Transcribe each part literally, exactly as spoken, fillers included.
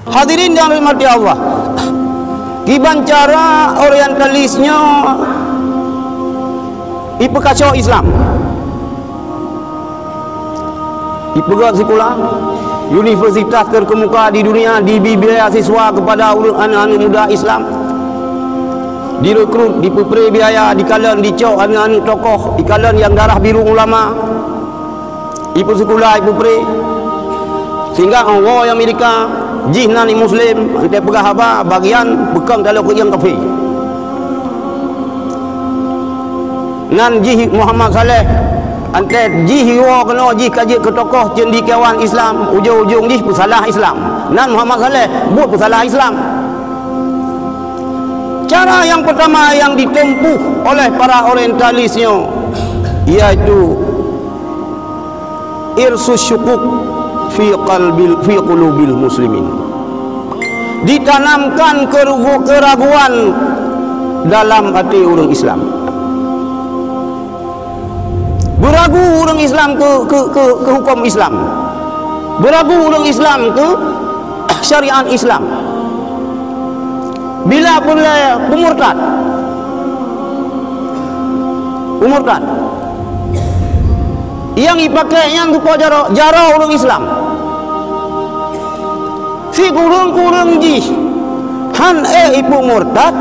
Hadirin yang dirahmati Allah, kiban cara orientalis nyoe ipeukaco Islam. Ipeugöt sikula, universitas terkemuka di dunia, dibri beasiswa kepada ureuëng aneuk-aneuk muda Islam. Direkrut, dipeupré biaya, dikalon, dicok aneuk-aneuk tokoh, dikalon nyang darah biru ulama. Ipeusikula, ipeupré. Sehingga 'oh woe Amerika, jih nan muslim, 'oh teupeugah haba, bagian beukong taloe keu nyang kafé. Nan jih Muhammad Saleh, 'oh jih woe keunoe jih ka jeuet keu tokoh cendekiawan Islam, ujong-ujong jih peusalah Islam. Nan Muhammad Saleh, buet peusalah Islam. Cara nyang peutama nyang ditempuh oleh para orientalis nyoe, yaitu irsus syukuk fi qalbil, fi qulubil muslimin. Ditanamkan kerugu-, keraguan dalam até ureuëng Islam. Beuragu ureuëng Islam keu, keu, keu, keu huköm Islam. Beuragu ureuëng Islam keu syariat Islam. Bila peureulée peumurtad. Peumurtad. Nyang ipaké nyan rupa jaroe, jaroe ureuëng Islam. Sikureueng-kureueng jih han ék ipeumurtad,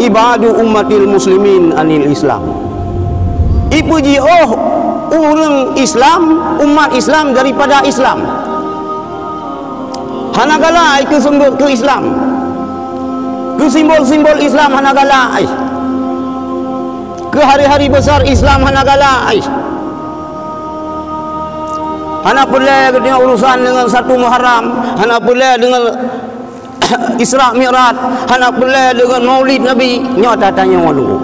ibadu ummatil muslimin anil Islam. Ipeujiôh ureuëng Islam, umat Islam daripada Islam. Hana galak keu seumbot keu Islam. Keu simbol-simbol Islam hana galak. Keu hari-hari besar Islam hana galak. Hana peureulée geutanyoe urusan deungon satu Muharram, hana peureulée deungon Isra Mi'raj, hana peureulée deungon Maulid Nabi, nyoe tatanyoe dulu.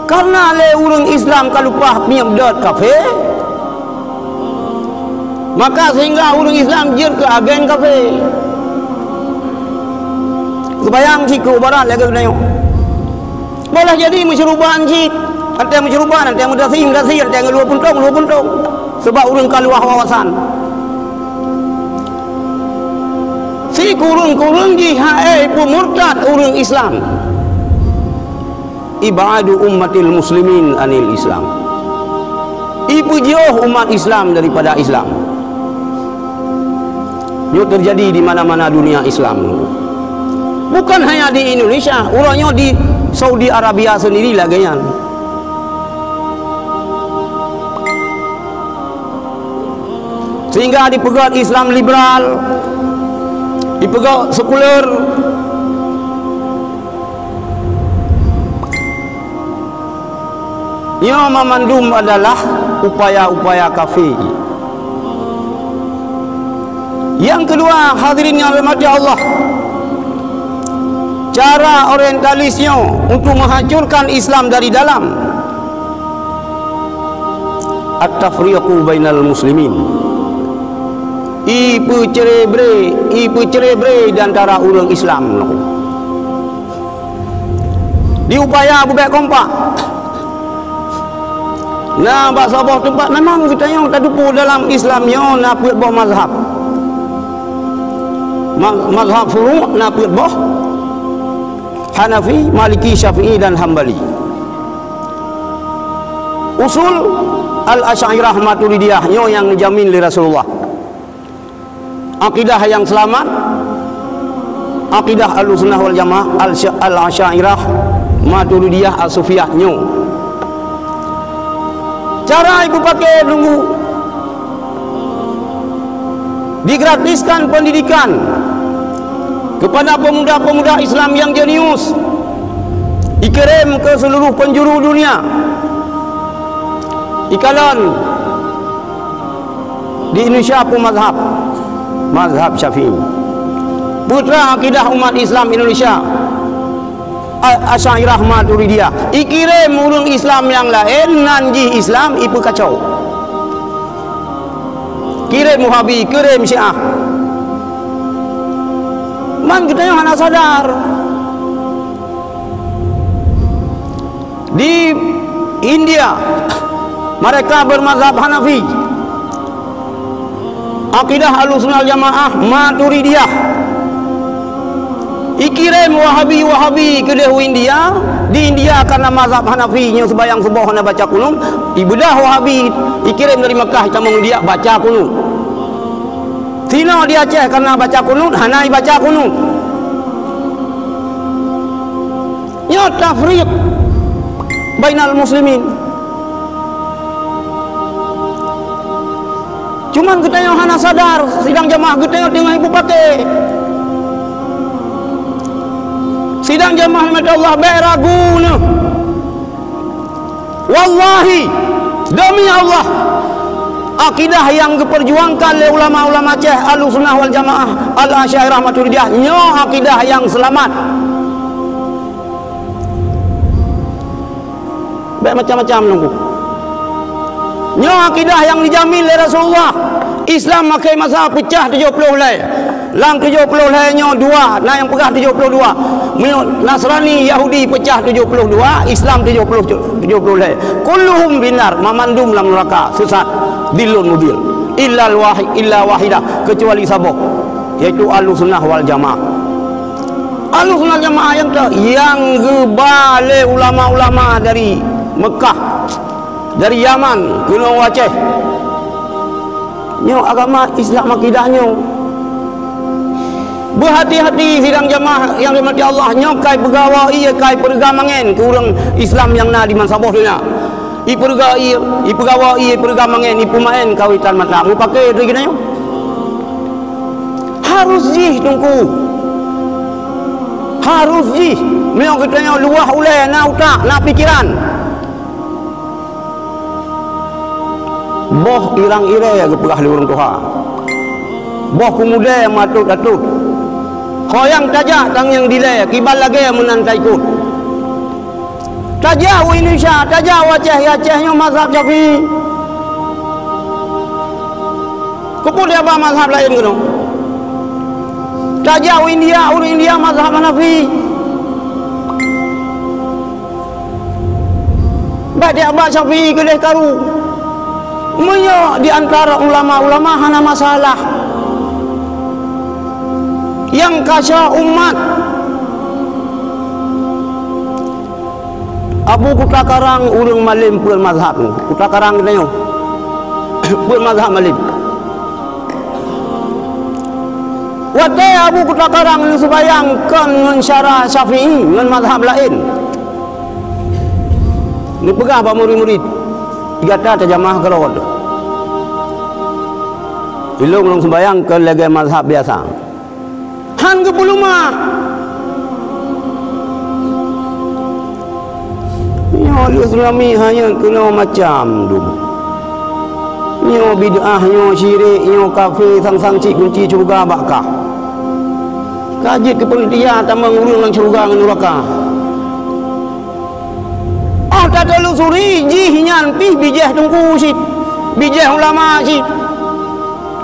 Karena lé ureuëng Islam ka leupah miet dot kafé, maka sehingga ureuëng Islam jeuet keu agen kafé. Geubayang cit keu ubarat lagée geutanyoe. Boleh jadi meusyuruban cit, 'oh teuh meusyuruban, 'oh teuh meudasi, meudasi, 'oh teuh ngeulue puntông, lue puntông. Sebab ureuëng ka luwah wawasan. Sikureueng-kureueng jih han ék peumurtad ureuëng Islam. Ibadu ummatil muslimin anil Islam. Ipeujiôh umat Islam daripada Islam. Nyoe teujadi di mana-mana dunia Islam. Bukan hanya di Indonesia, uroe nyoe di Saudi Arabia sendiri lagée nyan. Sehingga dipeugét Islam liberal, dipeugét sekuler. Nyoe mamandum adalah upaya-upaya kafé. Nyang keudua, hadirin nyang dirahmati Allah, cara orientalis nyoe untuk menghancurkan Islam dari dalam. At-tafriqu bainal muslimin. Ipeucre-bre, ipeucre-bre di antara ureuëng Islam. Diupaya beubek kompak. Na bak saboh teumpat memang geutanyoe tateupeue dalam Islam nyoe na peuet boh mazhab. Ma-, mazhab furu' na peuet boh, Hanafi, Maliki, Syafi'i dan Hambali. Usul Al-Asy'ariyah Maturidiyah nyoe nyang neujamin lé Rasulullah. Akidah nyang seulamat, akidah Ahlussunnah wal Jamaah, Al-, Al-Asy'ariyah Maturidiyah As-Sufiyah nyoe. Cara ipeupaké deungon digratiskan pendidikan kepada pemuda-pemuda Islam yang jenius, ikirém ke seluruh penjuru dunia. Ikalon di Indonesia pun mazhab, mazhab Syafi'i. Putra akidah umat Islam Indonesia, A-, Asy'ariyah Maturidiyah. Ikirém ureuëng Islam nyang laén, nan jih Islam, ipeukaco. Kirém Wahabi, kirém Syiah. Man geutanyoe hana sadar. Di India, mereka bermazhab Hanafi. Akidah Ahlussunnah wal Jamaah Maturidiyah. Ikirém Wahabi-Wahabi keudeh u India, di India karena mazhab Hanafi nyoe seubayang suboh hana baca kunut, ibeudah Wahabi ikirém dari Mekah itamong India baca kunut. Sinoe di Aceh karena baca kunut, hana ibaca kunut. Nyoe tafriq bainal muslimin. Cuman geutanyoe hana sadar, sidang jamaah geutanyoe teungoh ipeupake. Sidang jamaah mata Allah, bék ragu neuh. Wallahi, demi Allah, akidah nyang geupeurjuangkan lé ulama-ulama Aceh Ahlussunnah wal Jamaah, Al-Asy'ariyah, Maturidiyah, nyoe akidah nyang seulamat. Bék macam-macam lôn ku. Nyoe akidah nyang dijamin lé Rasulullah. Islam akhé masa peucah tujoh ploh lhée. Lam tujoh ploh lhée nyoe dua, na nyang peugah tujoh ploh dua. Meunyoe Nasrani, Yahudi peucah tujoh ploh dua, Islam tujoh ploh, tujoh ploh lhée. Kulluhum finnar, mamandum lam neuraka, sesat, dhillun mudhill. Illal wahi-, illa wahidah, kecuali saboh, yaitu Ahlussunnah wal Jamaah. Ahlussunnah Jamaah nyang teu-, nyang geuba lé ulama-ulama dari Mekah, dari Yaman, keunoe u Aceh. Nyoe agama Islam akidah nyoe. Beuhati-hati sidang jamaah nyang dirahmati Allah, nyoe kai peugawa ié, kai peureuga mangén keu ureuëng Islam nyang na di bansaboh donya. Ipeureuga ié, ipeugawa ié, ipeureuga mangén, ipeumaén kawitan mata. Mupake lagée nyoe. Harus jih Teungku. Harus jih. Meunyoe geutanyoe luwah ulée, na utak, na pikeran. Boh irang irée geupeugah lé ureuëng tuha. Boh keumudée matot-atot. Ho nyang tajak tangieng dilée, kiban lagée meunan taikot. Tajak u Indonesia, tajak u Aceh, ya Aceh nyoe mazhab Syafi'i. Keupeue taba mazhab laén keunoe? Tajak u India, ureuëng India mazhab Hanafi. Bék tajak bak Syafi'i keudeh karu. Meunyoe di antara ulama-ulama hana masalah, nyang kasa umat. Abu Kuta Karang ureuëng malem peuet mazhab. Kuta Karang geutanyoe peuet mazhab malem. Watée Abu Kuta Karang neuseubayang kon ngon syara Syafi'i ngon mazhab laén, neupeugah bak murit-murit, "Gata tajamaah keudroe. Ilôn lôn seubayang kon lagée mazhab biasa." Han geupeuleumah. Nyoe lheueh tsunami hanyot keunoe macam dum. Nyoe bid'ah, nyoe syirik, nyoe kafé, sang-sang cit kunci syeuruga bak kah. Ka jeuet keu peuneutia tamong ureuëng lam syeuruga ngon nuraka. Óh tatelusuri jih nyan pih bijéh teungku cit, bijéh ulama cit.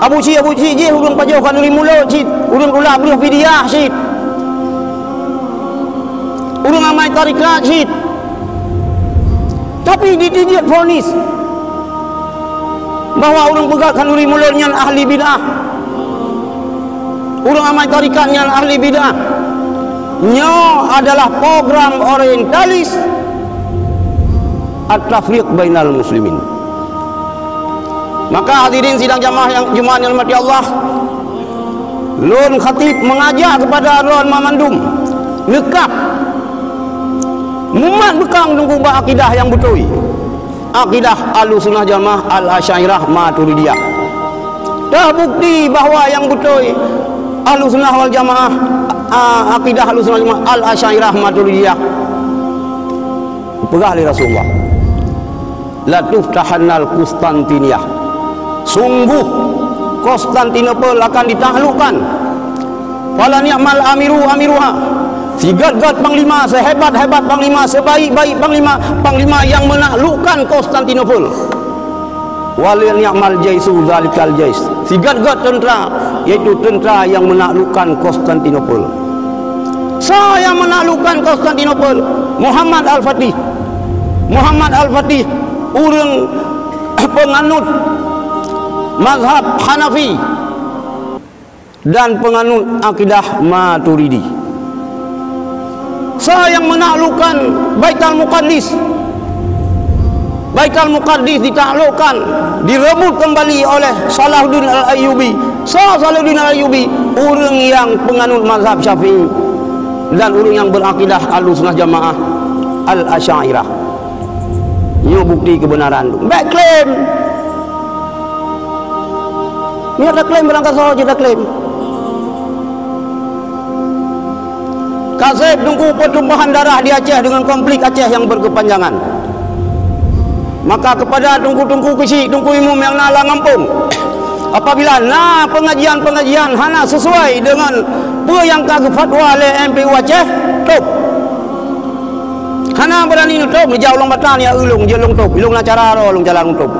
Abu Syik, Abu Syik jih ureuëng pajoh khanduri mulod cit, ureuëng tulak breueh fidyah cit, ureuëng amai tarekat cit. Tapi jiteubiet vonis bahwa ureuëng peugah khanduri mulod nyan ahli bid'ah, ureuëng amai tarekat nyan ahli bid'ah. Nyoe adalah program orientalis at-tafriq bainal muslimin. Maka hadirin sidang jamaah nyang Jumaat nyang dirahmati Allah, lôn khatib mengajak kepada droen mandum neukab mumat beukang teungku bak akidah nyang beutôi. Akidah Ahlussunnah Jamaah Al-Asy'ariyah Maturidiyah. Teubukti bahwa nyang beutôi Ahlussunnah wal Jamaah, a, akidah Ahlussunnah Jamaah Al-Asy'ariyah Maturidiyah. Peugah lé Rasulullah, "Latuftahannal Qustantiniyah." Sungguh Konstantinopel akan ditaklukkan. Fala ni'mal amiru amiruha. Sigét-gét panglima, sehebat-hebat panglima, sebaik-baik panglima, panglima nyang menaklukkan Konstantinopel. Wala ni'mal jaisu zalikal jais. Sigét-gét teuntra, yaitu teuntra nyang menaklukkan Konstantinopel. Soe nyang menaklukkan Konstantinopel? Muhammad Al-Fatih. Muhammad Al-Fatih ureuëng peunganut mazhab Hanafi. dan penganut akidah Maturidi. Soe nyang menaklukkan Baitul Muqaddis? Baitul Muqaddis ditaklukkan, direbut kembali oleh Salahuddin Al-Ayyubi. Soe Salahuddin Al-Ayyubi? Ureuëng nyang penganut mazhab Syafi'i dan ureuëng nyang berakidah Ahlussunnah Jamaah Al-Asy'ariyah. Nyoe bukti kebenaran. Bék klaim. Nyoe taklaim barang kasoe jeuet taklaim. Kaseb teungku pertumpahan darah di Aceh dengan konflik Aceh yang berkepanjangan. Maka kepada teungku-teungku keuchik, teungku imum nyang na lam gampông, apabila na pengajian-pengajian hana sesuai dengan peue nyang ka geufatwa lé M P U Aceh, tôb. Hana beurani neutôb, neujak u Lueng Batang, ya, u Lueng, jeuet lôn tôb, lôn na cara droe lôn jalan lôn tôb.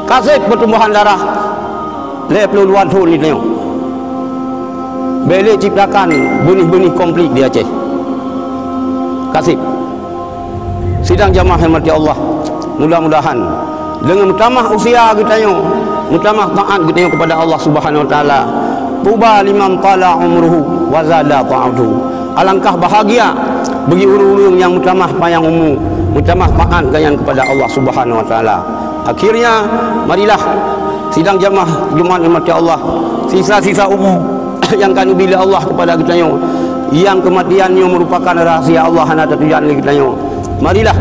Kaseb pertumpahan darah lhèe plôh dua thôn di tanyoe. Bék lé ciptakan beunih-beunih konflik di Aceh. Kaseb. Sidang jamaah yang dirahmati Allah, mudah-mudahan deungon meutamah usia geutanyoe, meutamah taát geutanyoe kepada Allah Subhanahu wa Taala. Tuba liman tala umruhu wa zada taatuhu. Alangkah bahagia bagi ureuëng-ureuëng nyang meutamah panyang umu, meutamah taát geutanyoe kepada Allah Subhanahu wa Taala. Akhirnya, marilah sidang jamaah Jumaat yang dirahmati Allah, sisa-sisa umu nyang ka neubri lé Allah kepada geutanyoe, nyang keumatian nyoe meurupakan rahasia Allah hana tatujan lé geutanyoe. Marilah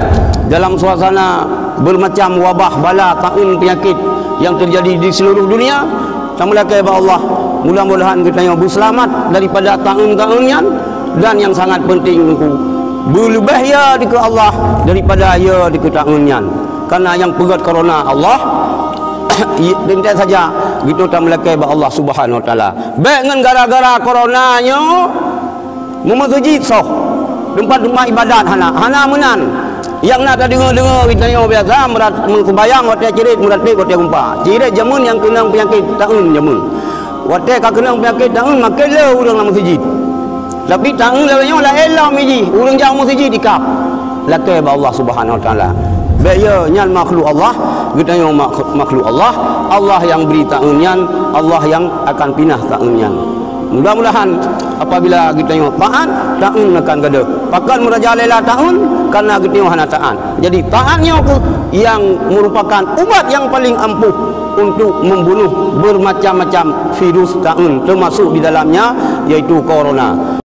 dalam suasana bermacam wabah bala taeun peunyakét nyang teujadi di seuluruh dunia, tameulakée bak Allah, mudah-mudahan geutanyoe beuseulamat daripada taeun-taeun nyan, dan nyang sangat peunteng teungku, beuleubeh ya dikeue Allah daripada ya dikeue taeun nyan. Karena nyang peugét korona Allah, teuntée saja geutanyoe tameulakée bak Allah Subhanahu wa Taala. Bék ngon gara-gara korona nyoe meumeuseujid soh, teumpat-teumpat iébadat hana, hana meunan. Nyang na tadeungoe-deungoe geutanyoe biasa meurat-, meuseumayang watée cirét, meuratéb watée gumpa. Cirét jameun nyang keunong peunyakét taeun jameun. Watée ka keunong peunyakét taeun, makin le ureuëng lam meuseujid. Tapi taeun lagée nyoe laén lom jih, ureuëng jak meuseujid ikab. Lakée bak Allah Subhanahu wa Taala. Bék ya nyan makhluk Allah, geutanyoe mak-, makhluk Allah. Allah nyang bri taeun nyan, Allah nyang akan pinah taeun nyan. Mudah-mudahan apabila geutanyoe taát, taeun akan gadôh. Pakon meurajalela taeun? Karena geutanyoe hana taát. Jadi, taát nyoe kheueh nyang merupakan ubat nyang paling ampuh untuk membunuh bermacam-macam virus taeun, termasuk di dalamnya yaitu korona.